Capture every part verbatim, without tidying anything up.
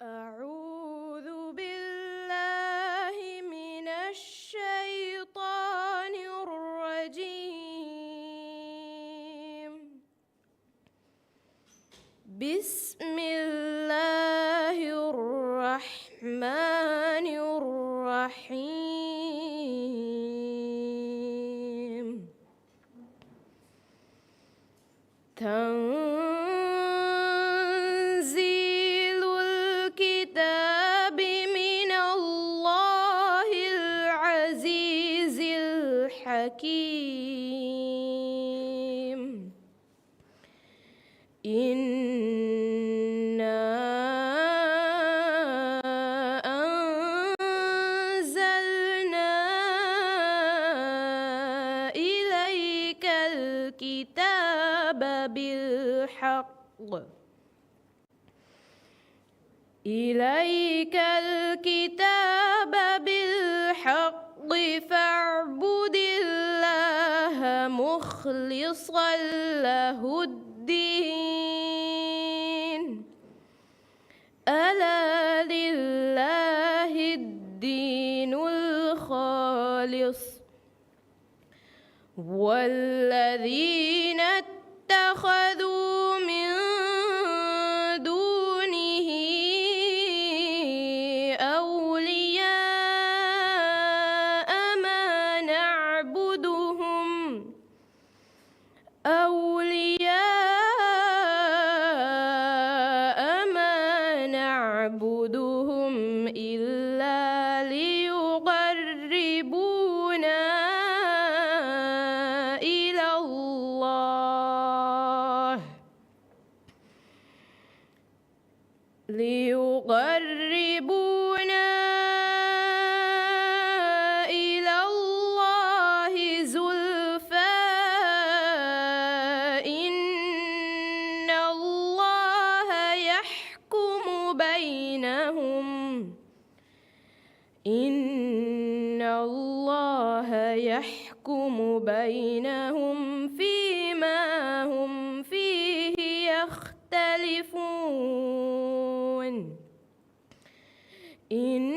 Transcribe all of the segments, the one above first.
أعوذ بالله من الشيطان الرجيم. بسم الله الرحمن الرحيم. تنزيل الكتاب من الله العزيز الحكيم. إنا أنزلنا إليك الكتاب بالحق. إليك الكتاب بالحق فاعبد الله مخلصا له الدين. ألا لله الدين الخالص. والذين اتخذوا من دونه أولياء ما نعبدهم، أولياء ما نعبدهم إلا ليقربونا إلى الله، ليقربونا إلى الله زلفى إن الله يحكم بينهم، إن الله يحكم بينهم فيما هم فيه يختلفون. إن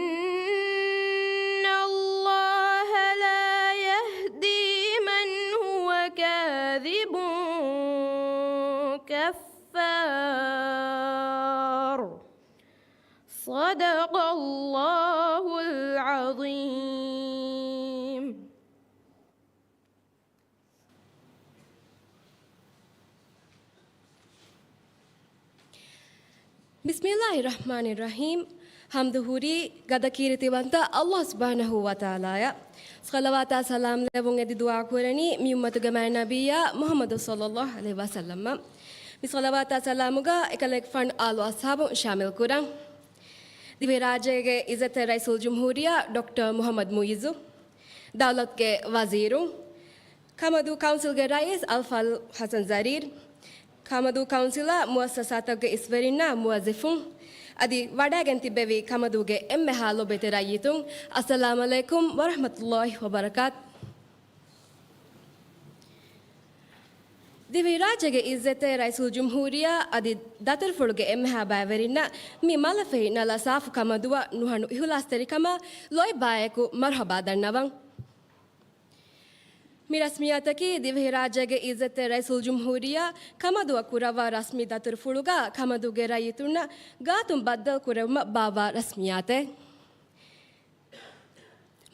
الله لا يهدي من هو كاذب كفار. صدق الله العظيم. بسم الله الرحمن الرحيم. ޙަމްދު ހުރީ ގަދަ ކީރިތިވަންތަ ﷲ ސުބްޙާނަހޫ ވަތަޢާލާއަށް. ޞަލަވާތާ ސަލާމް ލެއްވުން އެދި ދުޢާ ކުރަނީ މި އުއްމަތުގެ މާތް ނަބިއްޔާ މުޙައްމަދު ޞައްލައްލާހު ޢަލައިހި ވަސައްލަމަށް. މި ޞަލަވާތާ ސަލާމުގަ އެކަލޭގެފާނު އާލު އަޞްޙާބުން ޝާމިލް ކުރަން. ދިވެހިރާއްޖޭގެ އިއްޒަތްތެރި ރައީސުލްޖުމްހޫރިއްޔާ ޑޮކްޓަރ މުޙައްމަދު މުޢިއްޒު، ދައުލަތުގެ ވަޒީރުން، ކަމަދޫ ކައުންސިލްގެ ރައީސް އަލްފާޟިލް ޙަސަން ޒަރީރް، ކަމަދޫ ކައުންސިލާ މުއައްސަސާތަކުގެ އިސްވެރިންނާ މުވައްޒަފުން، އަދި ވަޑައިގެން ތިއްބެވި ކަމަދޫގެ އެންމެހާ ލޮބުވެތި ރައްޔިތުން، އައްސަލާމް ޢަލައިކުމް ވަރަޙްމަތުﷲ ވަބަރަކާތު. ދިވެހިރާއްޖޭގެ އިއްޒަތްތެރި ރައީސުލްޖުމްހޫރިއްޔާ އަދި ދަތުރުފުޅުގެ އެންމެހާ ބައިވެރިންނަށް މި މަލަފެހި ނަލަ ސާފުކަމަދުއަށް ނުހަނު އިހުލާސްތެރިކަމާ ލޯތްބާއެކު މަރުޙަބާ ދަންނަވަން. މި ރަސްމިއްޔާތަކީ ދިވެހިރާއްޖޭގެ އިއްޒަތްތެރި ރައީސުލްޖުމްހޫރިއްޔާ ކަމަދުއަށް ކުރައްވާ ރަސްމީ ދަތުރުފުޅުގަ ކަމަދޫގެ ރައްޔިތުންނަށް ގާތުން ބައްދަލު ކުރެވުމަށް ބާއްވާ ރަސްމިއްޔާތެއް.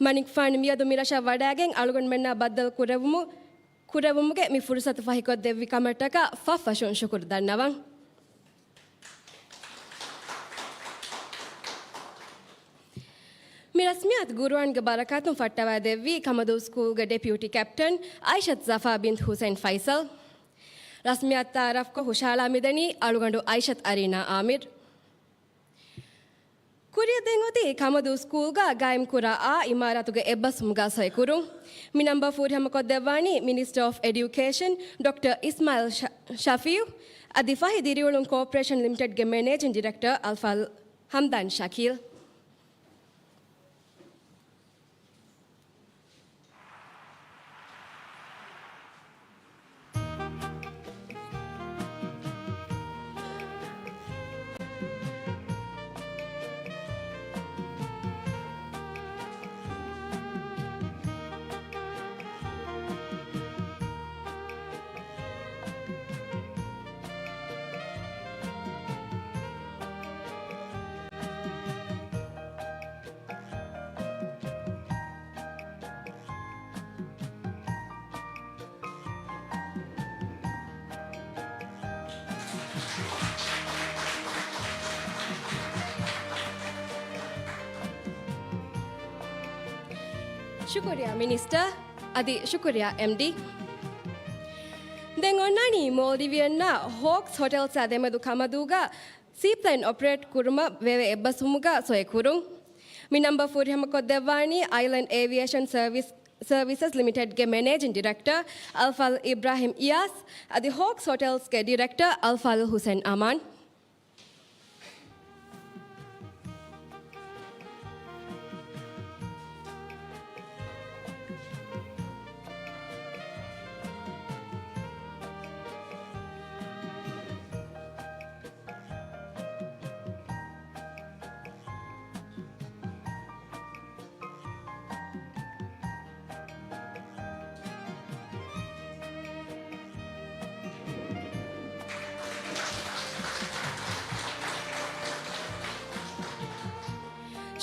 މަނިކުފާނު މިއަދު މި ރަށަށް ވަޑައިގެން އަޅުގަނޑުމެންނާ ބައްދަލު ކުރެވުމު، ކުރެވުމުގެ މި ފުރުސަތު ފަހިކޮށްދެއްވި ކަމަށްޓަކާ ފަށްފަށުން ޝުކުރު ދަންނަވަން. މި ރަސްމިއްޔާތު ގުރުއާންގެ ބަރަކާތުން ފައްޓަވައިދެއްވީ ކަމަދޫ ސްކޫލްގެ ޑެޕިއުޓީ ކެޕްޓަން އައިޝަތު ޒަފާ ބިންތު ޙުސައިން ފައިސަލް. ރަސްމިއްޔާތު ތައާރަފްކޮށް ހުށަހަޅާ މިދަނީ އަޅުގަނޑު އައިޝަތު އަރީނާ އާމިރު. ކުރިއަށް ދެން އޮތީ ކަމަދޫ ސްކޫލްގަ ގާއިމްކުރާ އާ އިމާރާތުގެ އެއްބަސްވުމުގަ ސޮއިކުރުން. މި ނަންބަ ފޫރިހަމަކޮށްދެއްވާނީ މިނިސްޓަރ އޮފް އެޑިއުކޭޝަން ޑޮކްޓަރ އިސްމާއިލް ޝަ-، ޝަފީއު އަދި ފަހި ދިރިއުޅުން ކޯޕަރޭޝަން ލިމިޓެޑްގެ މެނޭޖިން ޑިރެކްޓަރ އަލްފާޟިލް ހަމްދާން ޝަކީލް. ޝުކުރިއްޔާ މިނިސްޓަރ. އަދި ޝުކުރިއްޔާ އެމްޑީ. ދެން އޮންނާނީ މޯލްޑިވިއަންނާ ހޯކްސް ހޮޓެލްސާ ދެމެދު ކަމަދޫގަ ސީޕްލޭން އޮޕަރޭޓް ކުރުމަށް ވެވޭ އެއްބަސްވުމުގަ ސޮއިކުރުން. މި ނަންބަރު ފުރިހަމަކޮށްދެއްވާނީ އައިލެންޑް އޭވިއޭޝަން ސަރވިސް، ސަރވިސަސް ލިމިޓެޑްގެ މެނޭޖިން ޑިރެކްޓަރ އަލްފާޟިލް އިބްރާހިމް އިޔާސް އަދި ހޯކްސް ހޮޓެލްސްގެ ޑިރެކްޓަރ އަލްފާޟިލް ހުސެން އަމާން.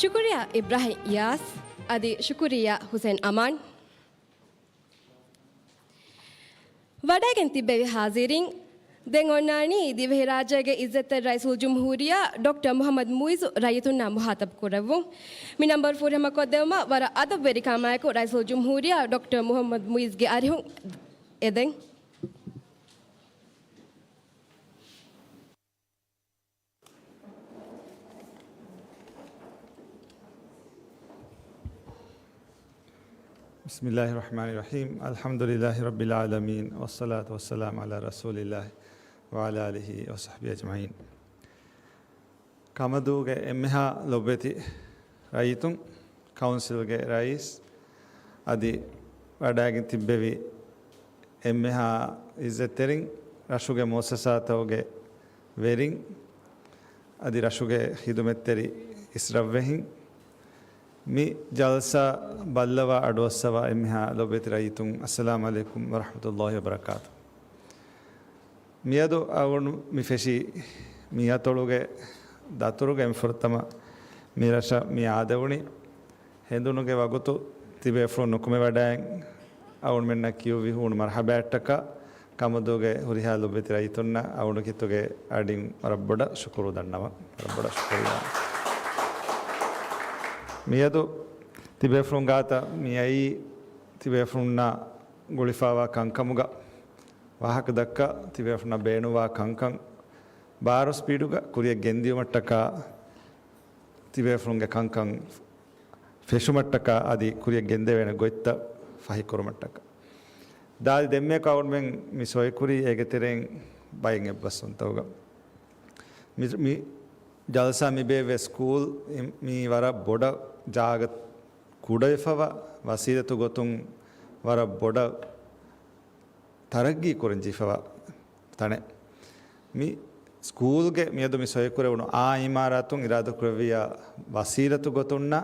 ޝުކުރިއްޔާ އިބްރާހިމް އިޔާސް އަދި ޝުކުރިއްޔާ ހުސެން އަމާން. ވަޑައިގެން ތިއްބެވި ހާޒިރީން، ދެން އޮންނާނީ ދިވެހިރާއްޖޭގެ އިއްޒަތްތެރި ރައީސުލްޖުމްހޫރިއްޔާ ޑޮކްޓަރ މުޙައްމަދު މުޢިއްޒު ރައްޔިތުންނާ މުޚާޠަބު ކުރެއްވުން. މި ނަންބަރު ފުރިހަމަކޮށްދެއްވުމަށް ވަރަށް އަދަބުވެރިކަމާއެކު ރައީސުލްޖުމްހޫރިއްޔާ ޑޮކްޓަރ މުޙައްމަދު މުޢިއްޒުގެ އަރިހުން އެދެން. بسم الله الرحمن الرحيم. الحمد لله رب العالمين، والصلاة والسلام على رسول الله وعلى آله وصحبه أجمعين. ކަމަދޫގެ އެންމެހާ ލޮބުވެތި ރައްޔިތުން، ކައުންސިލްގެ ރައީސް އަދި ވަޑައިގެން ތިއްބެވި އެންމެހާ އިއްޒަތްތެރިން، ރަށުގެ މުއައްސަސާތަކުގެ ވެރިން އަދި ރަށުގެ ޚިދުމަތްތެރި އިސްރަށްވެހިން، މި ޖަލްސާ ބައްލަވާ އަޑުއައްސަވާ އެންމެހާ ލޮބުވެތި ރައްޔިތުން، އައްސަލާމް ޢަލައިކުމް ވަރަޙްމަތުﷲި ވަބަރަކާތު. މިއަދު އަޅުގަނޑު މި ފެށީ މި އަތޮޅުގެ ދަތުރުގެ ފުރަތަމަ މި ރަށަށް މި އާދެވުނީ. ހެނދުނުގެ ވަގުތު ތިބޭފުޅުން ނުކުމެވަޑައި އަޅުގަނޑުމެންނަށް ކިޔުއްވި ހޫނު މަރުޙަބާއަށްޓަކާ، ކަމަދޫގެ ހުރިހާ ލޮބުވެތި ރައްޔިތުންނަށް އަޅުގަނޑު ކީރިތި އަޑިން ވަރަށް ބޮޑަށް ޝުކުރު ދަންނަވަން. ވަރަށް ބޮޑަށް ޝުކުރިއްޔާ. މިއަދު ތިބޭފުޅުން ގާތަށް މިއައީ ތިބޭފުޅުންނާ ގުޅިފައިވާ ކަންކަމުގަ ވާހަކަ ދައްކާ، ތިބޭފުޅުންނަށް ބޭނުންވާ ކަންކަން ބާރު ސްޕީޑުގަ ކުރިޔަށް ގެންދިޔުމަށްޓަކާ، ތިބޭފުޅުންގެ ކަންކަން ފެށުމަށްޓަކާ އަދި ކުރިޔަށް ގެންދެވޭނެ ގޮތްތައް ފަހިކުރުމަށްޓަކާ. ދާދި ދެންމެއަކު އަޅުގަނޑުމެން މި ސޮއިކުރީ އޭގެ ތެރެއިން ބައެއް އެއްބަސްވުންތަކުގަ. މި، މި ޖަލްސާ މި ބޭއްވޭ ސްކޫލް މި ވަރަށް ބޮޑަށް ޖާގަ ކުޑަވެފަވާ، ވަސީލަތު ގޮތުން ވަރަށް ބޮޑަށް ތަރައްގީ ކުރަން ޖެހިފަވާ ތަނެއް. މި ސްކޫލްގެ މިއަދު މި ސޮއިކުރެވުނު އާ އިމާރާތުން އިރާދަކުރެއްވިއްޔާ ވަސީލަތު ގޮތުންނާ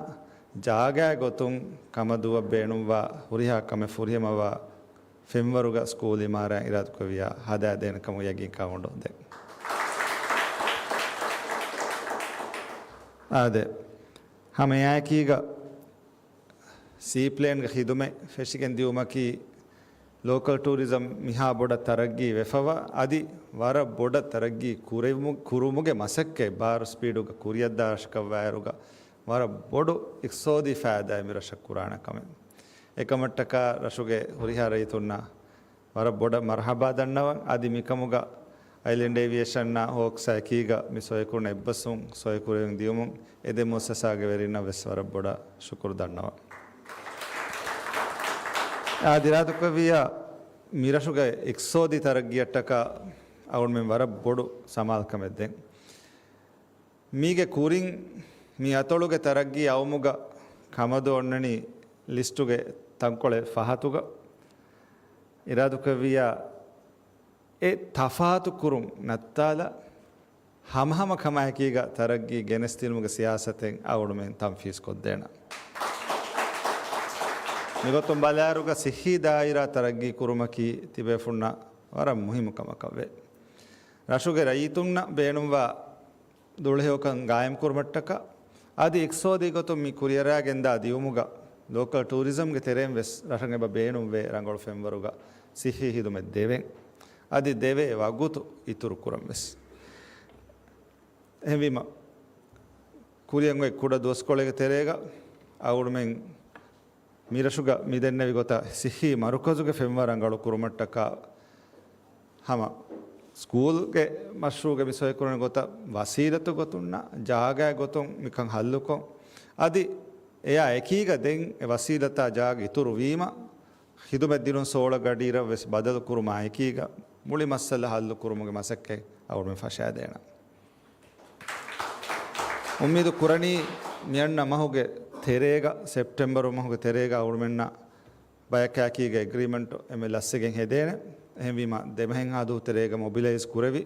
ޖާގައި ގޮތުން ކަމަދޫއަށް ބޭނުންވާ ހުރިހާ ކަމެއް ފުރިހަމަވާ ފެންވަރުގަ ސްކޫލް އިމާރާތް އިރާދަކުރެއްވިއްޔާ ހަދާދޭނެ ކަމަށް ޔަގީންކަން އޮންނަ ދެން. އާދެ، ހަމައެއާއެކީގަ ސީޕްލޭންގެ ޚިދުމަތް ފެށިގެން ދިޔުމަކީ، ލޯކަލް ޓޫރިޒަމް މިހާ ބޮޑަށް ތަރައްގީ ވެފަވާ، އަދި ވަރަށް ބޮޑަށް ތަރައްގީ ކުރެވުމު-، ކުރުމުގެ މަސައްކަތް ބާރު ސްޕީޑުގަ ކުރިއަށްދާ ރަށަކަށްވާއިރުގަ ވަރަށް ބޮޑު އިޤްތިޞާދީ ފައިދާއެއް މި ރަށަށް ކުރާނެ ކަމެއް. އެކަމަށްޓަކާ ރަށުގެ ހުރިހާ ރައްޔިތުންނަށް ވަރަށް ބޮޑަށް މަރުޙަބާ ދަންނަވަން. އަދި މިކަމުގަ އައިލެންޑް އޭވިއޭޝަންއާ ހޯކްސްއާ އެކީގަ މި ސޮއިކުރުން އެއްބަސްވުން ސޮއިކުރެވެން ދިޔުމުން އެ ދެ މުއައްސަސާގެ ވެރިންނަށް ވެސް ވަރަށް ބޮޑަށް ޝުކުރު ދަންނަވަން. އާދެ، އިރާދަކުރެއްވިއްޔާ މިރަށުގެ އިޤްތިޞާދީ ތަރައްގީއަށްޓަކާ އަޅުގަނޑުމެން ވަރަށް ބޮޑު ސަމާލުކަމެއް ދޭން. މީގެ ކުރިން މި އަތޮޅުގެ ތަރައްގީ އައުމުގަ ކަމަދޫ އޮންނަނީ ލިސްޓުގެ ތަންކޮޅެއް ފަހަތުގަ. އިރާދަކުރެއްވިއްޔާ އެ ތަފާތު ކުރުން ނައްތާލާ، ހަމަހަމަ ކަމާއެކީގަ ތަރައްގީ ގެނެސްދިނުމުގެ ސިޔާސަތެއް އަޅުގަނޑުމެން ތަންފީޒް ކޮށްދޭނަން. މިގޮތުން ބަލާއިރުގަ ޞިއްޙީ ދާއިރާ ތަރައްގީ ކުރުމަކީ ތިބޭފުޅުންނަށް ވަރަށް މުހިއްމު ކަމަކަށްވޭ. ރަށުގެ ރައްޔިތުންނަށް ބޭނުންވާ ދުޅަހެޔޮކަން ގާއިމްކުރުމަށްޓަކާ، އަދި އިޤްތިޞާދީ ގޮތުން މި ކުރިއަރާގެންދާ ދިޔުމުގަ ލޯކަލް ޓޫރިޒަމްގެ ތެރެއިން ވެސް ރަށަށް އެބަ ބޭނުންވޭ ރަނގަޅު ފެންވަރުގަ ޞިއްޙީ ޚިދުމަތް ދެވެން. އަދި ދެވޭ ވަގުތު އިތުރު ކުރަން ވެސް. އެހެންވީމަ، ކުރިއަށް އޮތް ކުޑަ ދުވަސްކޮޅެއްގެ ތެރޭގަ އަޅުގަނޑުމެން މިރަށުގަ މިދެންނެވި ގޮތަށް ސިއްހީ މަރުކަޒުގެ ފެންވަރަށް ރަނގަޅު ކުރުމަށްޓަކާ ހަމަ ސްކޫލްގެ މަޝްރޫޢުގެ މިސޮއިކުރަނި ގޮތަށް ވަސީލަތު ގޮތުންނާ ޖާގައި ގޮތުން މިކަން ހައްލުކޮށް، އަދި އެއާ އެކީގަ ދެން އެ ވަސީލަތާ ޖާގަ އިތުރުވީމަ، ޚިދުމަތް ދިނުން ސޯޅަ ގަޑިއިރަށް ވެސް ބަދަލު ކުރުމާ އެކީގަ މުޅި މައްސަލަ ހައްލު ކުރުމުގެ މަސައްކަތް އަޅުމެން ފަށާދޭނަން. އުއްމީދު ކުރަނީ މިއަންނަ މަހުގެ ތެރޭގަ، ސެޕްޓެމްބަރު މަހުގެ ތެރޭގަ އަޅުމެންނަށް ބަޔަކާއެކީގަ އެގްރީމަންޓު އެންމެ ލަސްވެގެން ހެދޭނެ. އެހެންވީމަ، ދެމަހެއްހާ ދުވަހު ތެރޭގަ މޮބިލައިޒް ކުރެވި،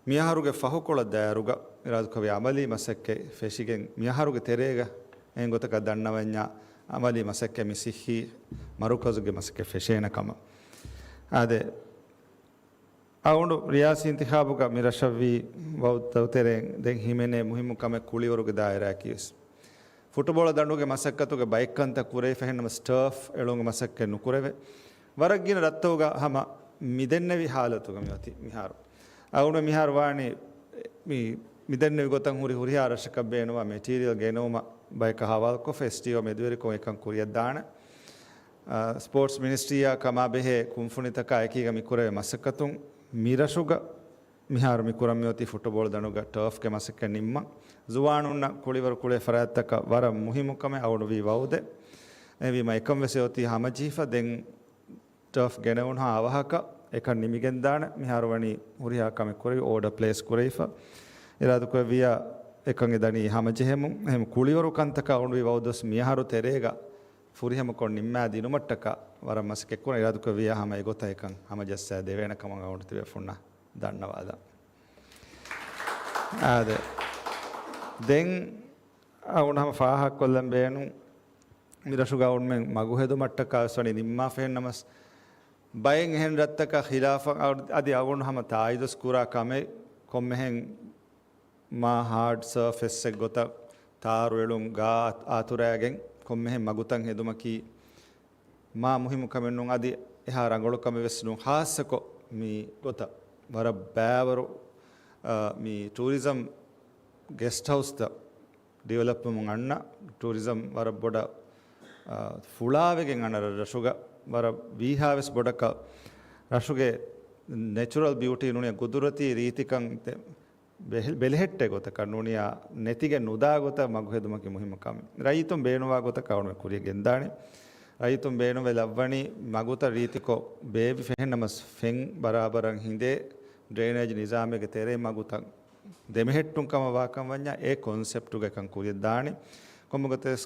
މިއަހަރުގެ ފަހުކޮޅަށް ދާއިރުގަ އިރާދަކުރެއްވި އަމަލީ މަސައްކަތް ފެށިގެން، މިއަހަރުގެ ތެރޭގަ އެހެން ގޮތަކަށް ދަންނަވަންޏާ އަމަލީ މަސައްކަތް މި ސިއްހީ މަރުކަޒުގެ މަސައްކަތް ފެށޭނެ ކަމަށް. އާދެ، އަޅުގަނޑު ރިޔާސީ އިންތިޚާބުގަ މި ރަށަށްވީ ވައުދުތެރެއިން ދެން ހިމެނޭ މުހިއްމު ކަމެއް ކުޅިވަރުގެ ދާއިރާއަކީވެސް. ފުޓުބޯޅަ ދަނޑުގެ މަސައްކަތުގެ ބައެއްކަންތައް ކުރެވިފަ ހެންނަމަސް ޓާފް އެޅުމުގެ މަސައްކަތް ނުކުރެވޭ. ވަރަށް ގިނަ ރަށްތަކުގަ ހަމަ މިދެންނެވި ހާލަތުގަ މިއޮތީ މިހާރު. އަޅުގަނޑު މިހާރު ވާނީ މި، މިދެންނެވި ގޮތަށް ހުރި ހުރިހާ ރަށަކަށް ބޭނުންވާ މެޓީރިއަލް ގެނައުމަށް ބަޔަކަށް ހަވާލުކޮށްފަ އެސްޓީއޯ މެދުވެރިކޮށް އެކަން ކުރިއަށްދާނެ. އާ، ސްޕޯޓްސް މިނިސްޓްރީއާ ކަމާބެހޭ ކުންފުނިތަކާ އެކީގަ މިކުރެވޭ މަސައްކަތުން މިރަށުގަ މިހާރު މި ކުރަން މިއޮތީ ފުޓުބޯޅަ ދަނޑުގަ ޓާފްގެ މަސައްކަތް ނިންމަން. ޒުވާނުންނަށް ކުޅިވަރު ކުޅޭ ފަރާތްތަކަށް ވަރަށް މުހިއްމު ކަމެއް އަޅުގަނޑު ވީ ވައުދެއް. އެހެންވީމަ އެކަން ވެސް އޮތީ ހަމަޖެހިފަ ދެން ޓާފް ގެނެވުނުހާ އަވަހަކަށް އެކަން ނިމިގެންދާނެ. މިހާރު ވަނީ ހުރިހާ ކަމެއް ކުރެވި އޯޑަ ޕްލޭސް ކުރެވިފަ. އިރާދަކުރެއްވިއްޔާ އެކަން އެ ދަނީ ހަމަޖެހެމުން. އެހެން ކުޅިވަރު ކަންތަކާ އޮންވި ވައުދުސް މިއަހަރު ތެރޭގަ ފުރިހަމަކޮށް ނިންމާ ދިނުމަށްޓަކާ ވަރަށް މަސައްކަތް ކުރަން. އިރާދަކުރެއްވިއްޔާ ހަމަ އެގޮތަށް އެކަން ހަމަޖައްސާ ދެވޭނެ ކަމަށް އަޅުގަނޑު ތިބޭފުންނަށް ދަންނަވާލަން. އާދެ. ދެން އަޅުގަނޑު ހަމަ ފާހަގަކޮށްލަން ބޭނުން، މި ރަށުގަ އަޅުގަނޑުމެން މަގު ހެދުމަށްޓަކާ ވެސް ވަނީ ނިންމާފަ ހެންނަމަސް، ބައެއް އެހެން ރަށްތަކާ ޚިލާފަށް އަ-، އަދި އަޅުގަނޑު ހަމަ ތާއީދުވެސް ކުރާ ކަމެއް، ކޮންމެހެން މާ ހާޑް ސަރފޭސްއެއް ގޮތަށް ތާރު އެޅުން ގާ އަތުރައިގެން ކޮންމެހެން މަގުތައް ހެދުމަކީ މާ މުހިއްމު ކަމެއް ނޫން، އަދި އެހާ ރަނގަޅު ކަމެއް ވެސް ނޫން. ޚާއްޞަކޮށް މި ގޮތަށް ވަރަށް ބައިވަރު، އާ، މި ޓޫރިޒަމް ގެސްޓް ހައުސްތައް ޑިވެލޮޕްވަމުން އަންނަ ޓޫރިޒަމް ވަރަށް ބޮޑަށް، އާ، ފުޅާވެގެން އަންނަ ރަށް، ރަށުގަ ވަރަށް ވީހާވެސް ބޮޑަކަށް ރަށުގެ ނެޗުރަލް ބިއުޓީ ނޫނީ ގުދުރަތީ ރީތިކަން ތެ-، ބެހެ-، ބެލެހެއްޓޭ ގޮތަކަށް ނޫނިޔާ ނެތިގެން ނުދާ ގޮތަށް މަގު ހެދުމަކީ މުހިއްމު ކަމެއް. ރައްޔިތުން ބޭނުންވާ ގޮތަކަށް އަޅުގަނޑު ކުރިޔަށް ގެންދާނެ. ރައްޔިތުން ބޭނުންވެ ލައްވަނީ މަގުތައް ރީތިކޮށް ބޭއްވި ފެހެންނަމަސް ފެން ބަރާބަރަށް ހިނދޭ، ޑްރެއިނޭޖް ނިޒާމެއްގެ ތެރޭ މަގުތައް ދެމެހެއްޓުން ކަމަށް ވާކަން ވަންޏާ އެ ކޮންސެޕްޓުގަ އެކަން ކުރިޔަށް ދާނެ. ކޮންމެ ގޮތެސް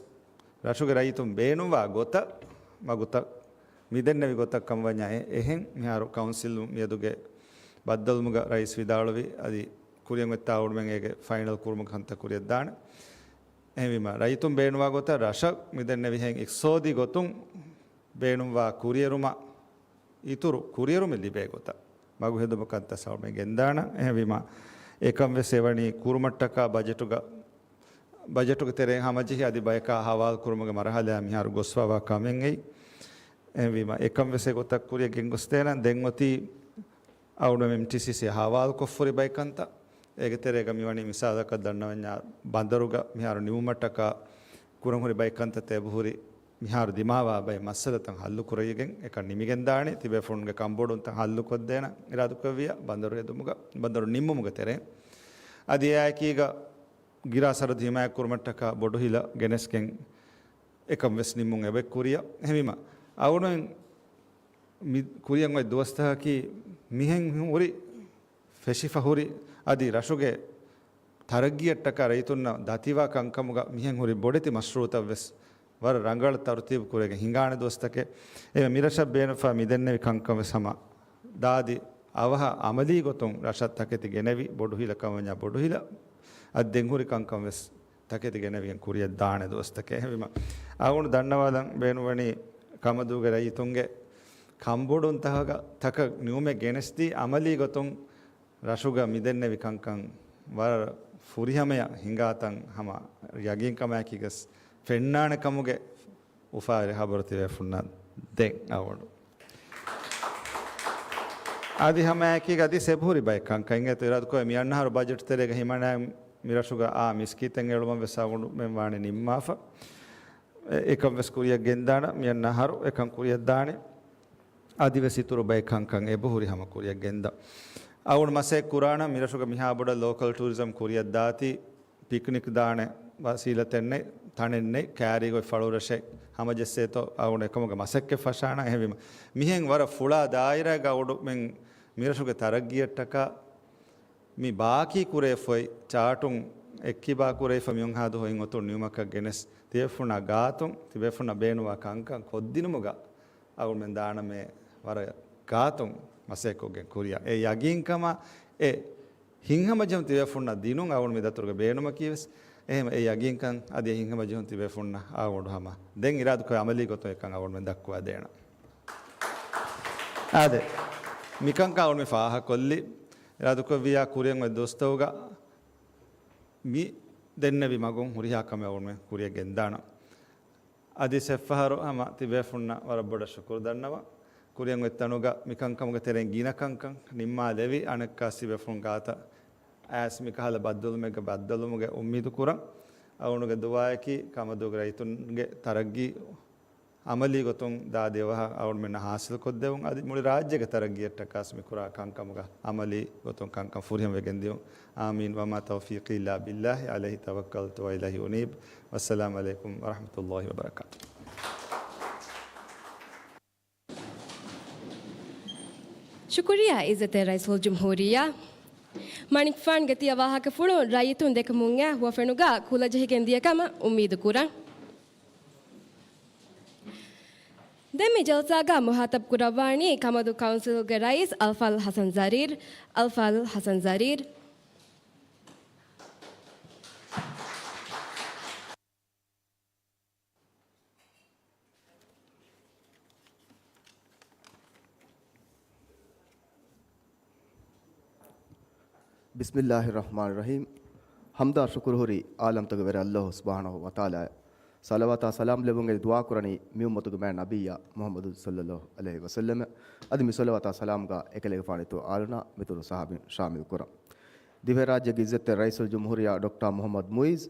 ރަށުގެ ރައްޔިތުން ބޭނުންވާ ގޮތަށް މަގުތައް މިދެންނެވި ގޮތަށް ކަމަށް ވަންޏާ އެ-، އެހެން މިހާރު ކައުންސިލުން މިއަދުގެ ބައްދަލުވުމުގަ ރައީސް ވިދާޅުވި އަދި ކުރިޔަށް އޮތްތާ އަޅުގަނޑުމެން އޭގެ ފައިނަލް ކުރުމުގެ ކަންތައް ކުރިޔަށް ދާނެ. އެހެންވީމަ ރައްޔިތުން ބޭނުންވާ ގޮތަށް ރަށަށް މިދެންނެވިހެން އިޤްތިޞާދީ ގޮތުން ބޭނުންވާ ކުރިއެރުމަށް އިތުރު ކުރިއެރުމެއް ލިބޭ ގޮތަށް މަގު ހެދުމަށް ކަންތައް ސައުމެ ގެންދާނަން. އެހެންވީމަ އެކަން ވެސް އެވަނީ ކުރުމަށްޓަކާ ބަޖެޓުގަ، ބަޖެޓުގެ ތެރެއިން ހަމަޖެހި އަދި ބަޔަކާ ހަވާލު ކުރުމުގެ މަރުހަލާ މިހާރު ގޮސްފަވާ ކަމެއް އެއީ. އެހެންވީމަ އެކަން ވެސް އެގޮތަށް ކުރިޔަށް ގެންގޮސްދޭނަން. ދެން އޮތީ އަޅުގަނޑު އެމްޓީސީސީ ހަވާލުކޮށްފަ ހުރި ބައެއް ކަންތައް. އޭގެ ތެރޭގަ މިވަނީ މިސާލަކަށް ދަންނަވަންޏާ ބަނދަރުގަ މިހާރު ނިމުމަށްޓަކާ ކުރަން ހުރި ބައެއް ކަންތައް އެބަހުރި މިހާރު ދިމާވާ ބައެއް މައްސަލަތައް ހައްލު ކުރެވިގެން އެކަން ނިމިގެންދާނެ. ތިބޭފުޅުންގެ ކަންބޮޑުންތައް ހައްލު ކޮށްދޭނަން އިރާދަކުރެއްވިއްޔާ ބަނދަރު ހެދުމުގަ، ބަނދަރު ނިންމުމުގެ ތެރެއިން. އަދި އެއާއެކީގަ ގިރާ ސަރަހައްދު ހިމާޔަތްކުރުމަށްޓަކާ ބޮޑު ހިލަ ގެނެސްގެން އެކަން ވެސް ނިންމުން އެބަ ކުރިޔަށް. އެހެންވީމަ އަޅުގަނޑުމެން މި ކުރިޔަށް އޮތް ދުވަސްތަކަކީ މިހެން ހުރި ފެށިފަ ހުރި އަދި ރަށުގެ ތަރައްގީއަށްޓަކާ ރައްޔިތުންނަށް ދަތިވާ ކަންކަމުގަ މިހެން ހުރި ބޮޑެތި މަޝްރޫޢުތައް ވެސް ވަރަށް ރަނގަޅަށް ތަރުތީބު ކުރެވިގެން ހިނގާނެ ދުވަސްތަކެއް. އެ މިރަށަށް ބޭނުންފާ މިދެންނެވި ކަންކަން ވެސް ހަމަ ދާދި އަވަހަށް އަމަލީ ގޮތުން ރަށަށް ތަކެތި ގެނެވި ބޮޑު ހިލަ ކަމަށް ވަންޏާ ބޮޑު ހިލަ އަދި ދެން ހުރި ކަންކަން ވެސް ތަކެތި ގެނެވިގެން ކުރިޔަށް ދާނެ ދުވަސްތަކެއް. އެހެންވީމަ އަޅުގަނޑު ދަންނަވާލަން ބޭނުންވަނީ ކަމަދޫގެ ރައްޔިތުންގެ ކަންބޮޑުން ތަކަކަށް ތަކަށް ނިމުމެއް ގެނެސްދީ އަމަލީ ގޮތުން ރަށުގަ މިދެންނެވި ކަންކަން ވަރަށް ފުރިހަމަޔަށް ހިނގާތަން ހަމަ ޔަގީންކަމާއެކީގަސް ފެންނާނެ ކަމުގެ އުފާވެރި ހަބަރު ތިބޭފުންނަށް ދެން އަވަޑު. އަދި ހަމައެކީގަ އަދި ސެބުހުރި ބައެއް ކަންކަން އިނގޭތޯ އިރާދަކުރެ މިއަންނަހަރު ބަޖެޓް ތެރޭގަ ހިމަނާ މިރަށުގަ އާ މިސްކިތެއް އެޅުމަށް ވެސް އަވަޑުމެން ވާނެ ނިންމާފަ. އެ-، އެކަން ވެސް ކުރިއަށް ގެންދާނަ، މިއަންނަ އަހަރު އެކަން ކުރިއަށް ދާނެ. އަދިވެސް އިތުރު ބައެއް ކަންކަން އެބަހުރި ހަމަ ކުރިއަށް ގެންދަ. އަޅުގަނޑު މަސައްކަތް ކުރާނަ މިރަށުގަ މިހާ ބޮޑަށް ލޯކަލް ޓޫރިޒަމް ކުރިއަށް ދާތީ، ޕިކްނިކް ދާނެ ވަސީލަތެއް ނެތް، ތަނެއް ނެތް، ކައިރީގަ އޮތް ފަޅުރަށެއް ހަމަޖެއްސޭތޯ އަޅުގަނޑު އެކަމުގެ މަސައްކަތް ފަށާނަ. އެހެންވީމަ މިހެން ވަރަށް ފުޅާ ދާއިރާގަ އަޅުގަނޑުމެން މިރަށުގެ ތަރައްގީއަށްޓަކާ މި ބާކީ ކުރެވިފައި ޗާޓުން އެއްކިބާ ކުރެވިފަ މިއޮންހާ ދުވަހު އިން އޮތުން ނިމުމަކަށް ގެނެސް ތިބޭފުންނާ ގާތުން ތިބޭފުންނަށް ބޭނުންވާ ކަންކަން ކޮށްދިނުމުގަ އަޅުގަނޑުމެން ދާނަމޭ ވަރަށް ގާތުން މަސައްކަތްކޮށްގެން ކުރިއަށް. އެ ޔަގީންކަމާ އެ ހިތްހަމަޖެހުން ތިބޭފުންނަށް ދިނުން އަޅުގަނޑު މި ދަތުރުގެ ބޭނުމަކީ ވެސް. އެހެން އެ ޔަގީންކަން އަދި އެ ހިތްހަމަޖެހުން ތިބޭފުންނަށް އަޅުގަނޑު ހަމަ ދެން އިރާދަކޮށް އަމަލީ ގޮތުން އެކަން އަޅުގަނޑުމެން ދައްކުވާ ދޭނަ. އާދެ، މިކަންކަން އަޅުގަނޑު މި ފާހަގަކޮށްލި، އިރާދަކުރެއްވިއްޔާ ކުރިއަށް އޮތް ދުވަސްތަކުގަ މި ދެންނެވި މަގުން ހުރިހާ ކަމެއް އަޅުގަނޑު ކުރިއަށް ގެންދާނަ. އަދި އެއްފަހަރު ހަމަ ތިބޭފުންނަށް ވަރަށް ބޮޑަށް ޝުކުރު ދަންނަވަން. ކުރިއަށް އޮތް ތަނުގަ މިކަންކަމުގެ ތެރެއިން ގިނަ ކަންކަން ނިންމާލެވި އަނެއްކާ ތިބޭފުން ގާތަށް އައިސް މިކަހަލަ ބައްދަލުމެއްގެ ބައްދަލުމުގެ އުއްމީދު ކުރަން. އަޅުގަނޑުގެ ދުޢާއަކީ ކަމަދޫގެ ރައްޔިތުންގެ ތަރައްގީ އަމަލީ ގޮތުން ދާދިޔަ ވަހަށް އަޅުގަނޑުމެންނަށް ހާސިލްކޮށްދެވުން. އަދި މުޅި ރާއްޖޭގެ ތަރައްގީއަށްޓަކާސް މި ކުރާ ކަންކަމުގަ އަމަލީ ގޮތުން ކަންކަން ފުރިހަމަވެގެން ދިޔުން. އާމީން. وما توفيقي إلا بالله عليه توكلت وإليه أنيب. والسلام عليكم ورحمة الله وبركاته. ޝުކުރިއްޔާ އިއްޒަތްތެރި ރައީސުލްޖުމްހޫރިއްޔާ. މަނިކުފާނުގެ ތިޔަ ވާހަކަފުޅުން ރައްޔިތުން ދެކެމުން އެ ހުވަފެނުގަ ކުލަޖެހިގެން ދިޔަ ކަމަށް އުއްމީދު ކުރަން. ދެން މި ޖަލްސާގަ މުހާތަބް ކުރައްވާނީ ކަމަދޫ ކައުންސިލްގެ ރައީސް އަލްފާޟިލް ޙަސަން ޒަރީރް. އަލްފާޟިލް ޙަސަން ޒަރީރް. بسم الله الرحمن الرحيم. ޙަމްދާ ޝުކުރު ހުރީ ޢާލަމްތަކުގެ ވެރި ﷲ ސުބްޙާނަހޫ ވަތަޢާލާއަށް. ޞަލަވާތާ ސަލާމް ލެއްވުން އެދި ދުޢާ ކުރަނީ މި އުއްމަތުގެ މާތް ނަބިއްޔާ މުޙައްމަދު ޞައްލައްލާހު ޢަލައިހި ވަސައްލަމަށް. އަދި މި ޞަލަވާތާ ސަލާމްގަ އެކަލޭގެފާނު އިތުރު އާލުންނާ މިތުރު ޞަޙާބީން ޝާމިލް ކުރަން. ދިވެހިރާއްޖޭގެ އިއްޒަތްތެރި ރައީސުލްޖުމްހޫރިއްޔާ ޑޮކްޓަރ މުޙައްމަދު މުޢިއްޒު،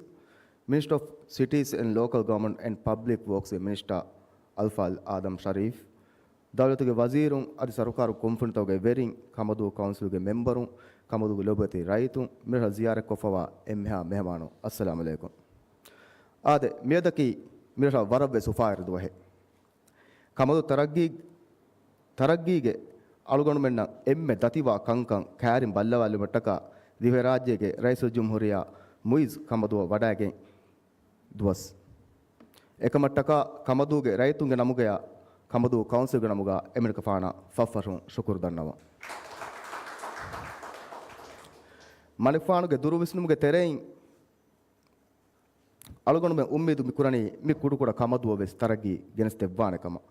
މިނިސްޓަރ އޮފް ސިޓީސް އެންޑް ލޯކަލް ގަވަރމަންޓް އެންޑް ޕަބްލިކް ވޯކްސްގެ މިނިސްޓަރ އަލްފާޟިލް އާދަމް ޝަރީފް، ދައުލަތުގެ ވަޒީރުން އަދި ސަރުކާރު ކުންފުނިތަކުގެ ވެރިން، ކަމަދޫ ކައުންސިލްގެ މެމްބަރުން، ކަމަދޫގެ ލޯބިވެތި ރައްޔިތުން، މިރަށަށް ޒިޔާރަތްކޮށްފަވާ އެންމެހާ މެހެމާނުން، އައްސަލާމު ޢަލައިކުމް. އާދެ، މިއަދަކީ މިރަށަށް ވަރަށްވެސް އުފާވެރި ދުވަހެއް. ކަމަދޫ ތަރައްގީ، ތަރައްގީގެ އަޅުގަނޑުމެންނަށް އެންމެ ދަތިވާ ކަންކަން ކައިރިން ބައްލަވާލުމަށްޓަކާ ދިވެހިރާއްޖޭގެ ރައީސުލްޖުމްހޫރިއްޔާ މުޢިއްޒު ކަމަދޫއަށް ވަޑައިގެން ދުވަސް. އެކަމަށްޓަކާ ކަމަދޫގެ ރައްޔިތުންގެ ނަމުގަޔާ، ކަމަދޫ ކައުންސިލްގެ ނަމުގަ އެމަނިކުފާނަށް ފަށްފަށުން ޝުކުރު ދަންނަވަން. މަނިކުފާނުގެ ދުރުވިސްނުމުގެ ތެރެއިން އަޅުގަނޑުމެން އުއްމީދު މިކުރަނީ މި ކުޑަކުޑަ ކަމަދޫއަށް ވެސް ތަރައްގީ ގެނެސްދެއްވާނެ ކަމަށް.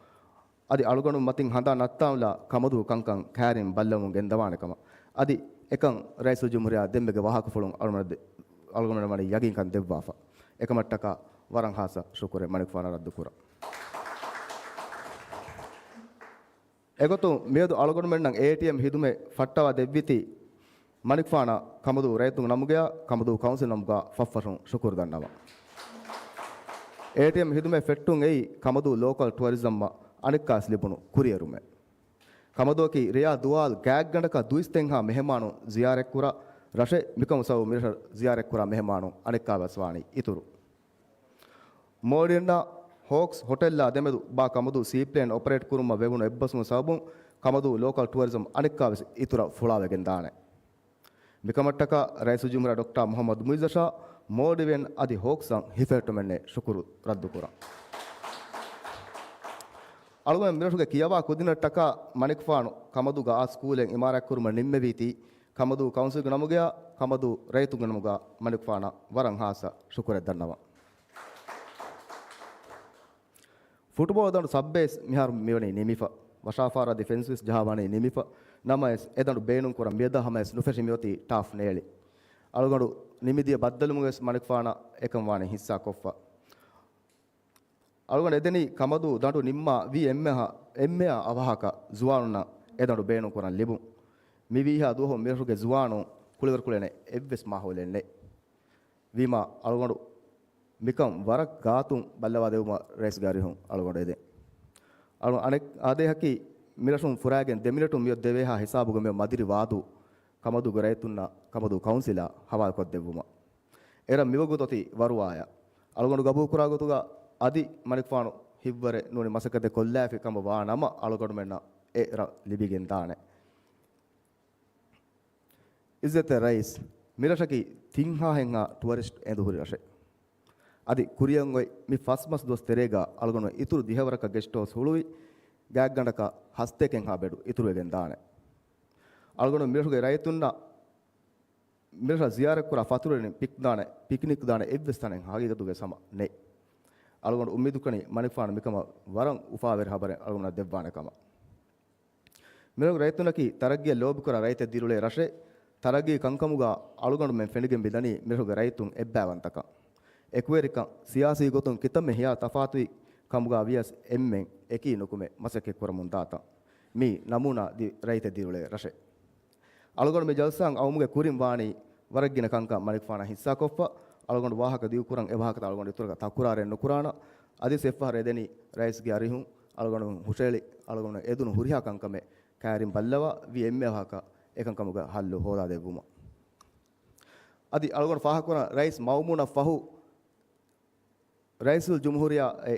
އަދި އަޅުގަނޑު މަތިން ހަނދާން ނައްތާލާ ކަމަދޫ ކަންކަން ކައިރިން ބައްލަވަމުން ގެންދަވާނެ ކަމަށް. އަދި އެކަން ރައީސުލްޖުމްހޫރިއްޔާ ދެންމެގެ ވާހަކަފުޅުން އަޅުގަނޑު، އަޅުގަނޑު ވަނީ ޔަގީންކަން ދެއްވާފަ. އެކަމަށްޓަކާ ވަރަށް ހާއްސަ ޝުކުރެއް މަނިކުފާނަށް ރައްދުކުރަން. އެގޮތުން މިއަދު އަޅުގަނޑުމެންނަށް އޭޓީއެމް ހިދުމަތް ފައްޓަވާ ދެއްވީތީ މަނިކުފާނަށް ކަމަދޫ ރައްޔިތުންގެ ނަމުގަޔާ ކަމަދޫ ކައުންސިލް ނަމުގަ ފަށްފަށުން ޝުކުރު ދަންނަވަން. އޭޓީއެމް ހިދުމަތް ފެއްޓުން އެއީ ކަމަދޫ ލޯކަލް ޓުއަރިޒަމަށް އަނެއްކާވެސް ލިބުނު ކުރިއެރުމެއް. ކަމަދޫއަކީ ރެޔާ ދުވާލު ގާތްގަނޑަކަށް ދުއިސައްތައް މެހެމާނުން ޒިޔާރަތްކުރާ ރަށެއް. މިކަމު ސަބަބުން މިރަށަށް ޒިޔާރަތްކުރާ މެހެމާނުން އަނެއްކާވެސް ވާނީ އިތުރު. މޯލްޑިވްސް ހޯކްސް ހޮޓެލާ ދެމެދު ބާ ކަމަދޫ ސީޕްލޭން އޮޕަރޭޓް ކުރުމަށް ވެވުނު އެއްބަސްވުމުގެ ސަބަބުން ކަމަދޫ ލޯކަލް ޓުއަރިޒަމް އަނެއްކާވެސް އިތުރަށް ފުޅާވެގެން ދާނެ. މިކަމަށްޓަކާ ރައީސުލްޖުމްހޫރިއްޔާ ޑޮކްޓަރ މުޙައްމަދު މުޢިއްޒަށާ މޯލްޑިވިއަން އަދި ހޯކްސްއަށް ހިފެހެއްޓުމެއްނެއް ޝުކުރު ރައްދުކުރަން. އަޅުގަނޑު މިރަށުގެ ކިޔަވާ ކުދިންނަށްޓަކާ މަނިކުފާނު ކަމަދޫގަ އާ ސްކޫލެއް އިމާރާތްކުރުމަށް ނިންމެވީތީ، ކަމަދޫ ކައުންސިލްގެ ނަމުގަޔާ ކަމަދޫ ރައްޔިތުންގެ ނަމުގަ މަނިކުފާނަށް ވަރަށް ހާއްސަ ޝުކުރެއް ދަންނަވަން. ފުޓްބޯޅަ ދަނޑު ސައްބައިސް މިހާރު މިވަނީ ނިމިފަ. ވަށާފާރާ ދިފެންސް ވެސް ޖަހާ ވަނީ ނިމިފަ. ނަމަވެސް، އެ ދަނޑު ބޭނުންކުރަން މިއަދާ ހަމަޔަސް ނުފެށި މިއޮތީ ޓާފް ނޭޅި. އަޅުގަނޑު ނިމިދިޔަ ބައްދަލުމުގަވެސް މަނިކުފާނަށް އެކަން ވާނީ ހިއްސާކޮށްފަ. އަޅުގަނޑު އެދެނީ ކަމަދޫ ދަނޑު ނިންމާ ވީ އެންމެހާ، އެންމެހާ އަވަހަކަށް ޒުވާނުންނަށް އެ ދަނޑު ބޭނުންކުރަން ލިބުން. މިވީހާ ދުވަހު މިރަށުގެ ޒުވާނުން ކުޅިވަރުކުޅެނެ އެއްވެސް މާހައުލެއް ނެތް. ވީމާ އަޅުގަނޑު މިކަން ވަރަށް ގާތުން ބައްލަވާ ދެވުމަށް ރައީސްގެ އަރިހުން އަޅުގަނޑު އެދެން. އަޅު އަނެއް އާދޭހަކީ މިރަށުން ފުރާގެން ދެ މިނެޓުން މިއޮތް ދެވޭހާ ހިސާބުގަ މިއޮތް މަދިރި ވާދޫ ކަމަދޫގެ ރައްޔިތުންނަށް ކަމަދޫ ކައުންސިލާ ހަވާލުކޮށްދެއްވުމަށް. އެރަށް މިވަގުތު އޮތީ ވަރުވާޔަށް. އަޅުގަނޑު ގަބޫލުކުރާ ގޮތުގަ އަދި މަނިކުފާނު ހިތްވަރެއް ނޫނީ މަސައްކަތެއް ކޮށްލާފި ކަމަށް ވާ ނަމަ އަޅުގަނޑުމެންނަށް އެ ރަށް ލިބިގެން ދާނެ. އިއްޒަތްތެރި ރައީސް، މިރަށަކީ ތިން ހާހެއްހާ ޓުއަރިސްޓް އެނދު ހުރި ރަށެއް. އަދި ކުރިއަށް އޮތް މި ފަސް މަސް ދުވަސް ތެރޭގަ އަޅުގަނޑު އިތުރު ދިހަވަރަކަށް ގެސްޓް ހައުސް ހުޅުވި ގާތްގަނޑަކަށް ހަސަތޭކައެއްހާ ބެޑު އިތުރުވެގެން ދާނެ. އަޅުގަނޑު މިރަށުގެ ރައްޔިތުންނަށް މިރަށަށް ޒިޔާރަތްކުރާ ފަތުރުވެރިން ޕިކް ދާނެ، ޕިކްނިކް ދާނެ އެއްވެސް ތަނެއް ހަގީގަތުގަ ހަމަ ނެތް. އަޅުގަނޑު އުއްމީދުކުރަނީ މަނިކުފާނު މިކަމަށް ވަރަށް އުފާވެރި ހަބަރެއް އަޅުގަނޑަށް ދެއްވާނެ ކަމަށް. މިރަށުގެ ރައްޔިތުންނަކީ ތަރައްގީއަށް ލޯބިކުރާ ރައްޔިތެއް ދިރިއުޅޭ ރަށެއް. ތަރައްގީ ކަންކަމުގަ އަޅުގަނޑުމެން ފެނިގެން މިދަނީ މިރަށުގެ ރައްޔިތުން އެއްބައިވަންތަކަން، އެކުވެރިކަން، ސިޔާސީ ގޮތުން ކިތަންމެ ހިޔާ ތަފާތުވި ކަމުގަ ވިޔަސް އެންމެން އެކީ ނުކުމެ މަސައްކަތް ކުރަމުން ދާތަން. މީ ނަމޫނާ ދި-، ރައްޔިތެއް ދިރިއުޅޭ ރަށެއް. އަޅުގަނޑު މި ޖަލްސާއަށް އައުމުގެ ކުރިން ވާނީ ވަރަށް ގިނަ ކަންކަން މަނިކުފާނަށް ހިއްސާކޮށްފަ، އަޅުގަނޑު ވާހަކަ ދިގުކުރަން އެ ވާހަކަތައް އަޅުގަނޑު އިތުރަކަށް ތަކުރާރެއް ނުކުރާނަން. އަދިވެސް އެއްފަހަރު އެދެނީ ރައީސްގެ އަރިހުން އަޅުގަނޑު ހުށައެޅި އަޅުގަނޑު އެދުނު ހުރިހާ ކަންކަމެއް ކައިރިން ބައްލަވާ ވީ އެންމެ ވާހަކަ އެކަންކަމުގެ ހައްލު ހޯދާދެއްވުމަށް. އަދި އަޅުގަނޑު ފާހަގަކުރަން ރައީސް މައުމޫނަށް ފަހު ރައީސުލްޖުމްހޫރިއްޔާ އެ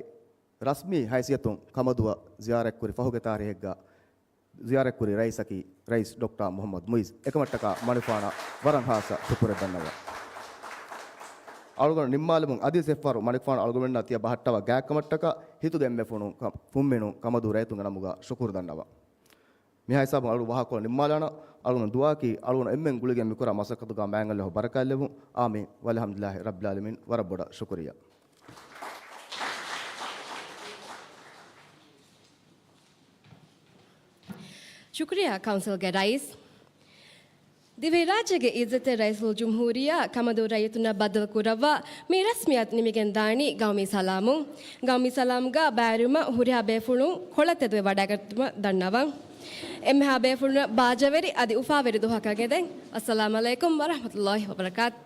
ރަސްމީ ހައިސިއްޔަތުން ކަމަދުއަށް ޒިޔާރަތްކުރި ފަހުގެ ތާރީހެއްގަ ޒިޔާރަތްކުރި ރައީސަކީ ރައީސް ޑޮކްޓާ މުހައްމަދު މުއިއްޒު. އެކަމަށްޓަކާ މަނިކުފާނަށް ވަރަށް ހާއްސަ ޝުކުރެއް ދަންނަވަން. އަޅުގަނޑު ނިންމާލެވުން އަދިވެސް އެއްފަހަރު މަނިކުފާނު އަޅުގަނޑުމެންނާ ތިޔަ ބަހައްޓަވާ ގާތްކަމަށްޓަކާ ހިތުގެ އެންމެ ފުނު-، ކަ-، ފުންމިނުން ކަމަދޫ ރައްޔިތުންގެ ނަމުގަ ޝުކުރު ދަންނަވަން. މިހާ ހިސާބުން އަޅުގަނޑު ވާހަކަކޮޅު ނިންމާލާނަން. އަޅުގަނޑު ދުޢާއަކީ އަޅުގަނޑު އެންމެން ގުޅިގެން މިކުރާ މަސައްކަތުގަ މާތް ﷲ ބަރަކާތްލެއްވުން. އާމީން. ވަލްޙަމްދުލިއްލާހި ރައްބިލް ޢާލަމީން. ވަރަށް ބޮޑަށް ޝުކުރިއްޔާ. ޝުކުރިއްޔާ ކައުންސިލްގެ ރައީސް. ދިވެހިރާއްޖޭގެ އިއްޒަތްތެރި ރައީސުލްޖުމްހޫރިއްޔާ ކަމަދޫ ރައްޔިތުންނަށް ބައްދަލުކުރައްވާ މި ރަސްމިއްޔާތު ނިމިގެންދާނީ ގައުމީ ސަލާމުން. ގައުމީ ސަލާމްގަ ބައިވެރިވުމަށް ހުރިހާ ބޭފުޅުން ކޮޅަށް ތެދުވެ ވަޑައިގަތުމަށް ދަންނަވަން. އެންމެހާ ބޭފުޅުންނަށް ބާއްޖަވެރި އަދި އުފާވެރި ދުވަހަކަށް އެދެން. އައްސަލާމް ޢަލައިކުމް ވަރަޙްމަތުﷲ ވަބަރަކާތު.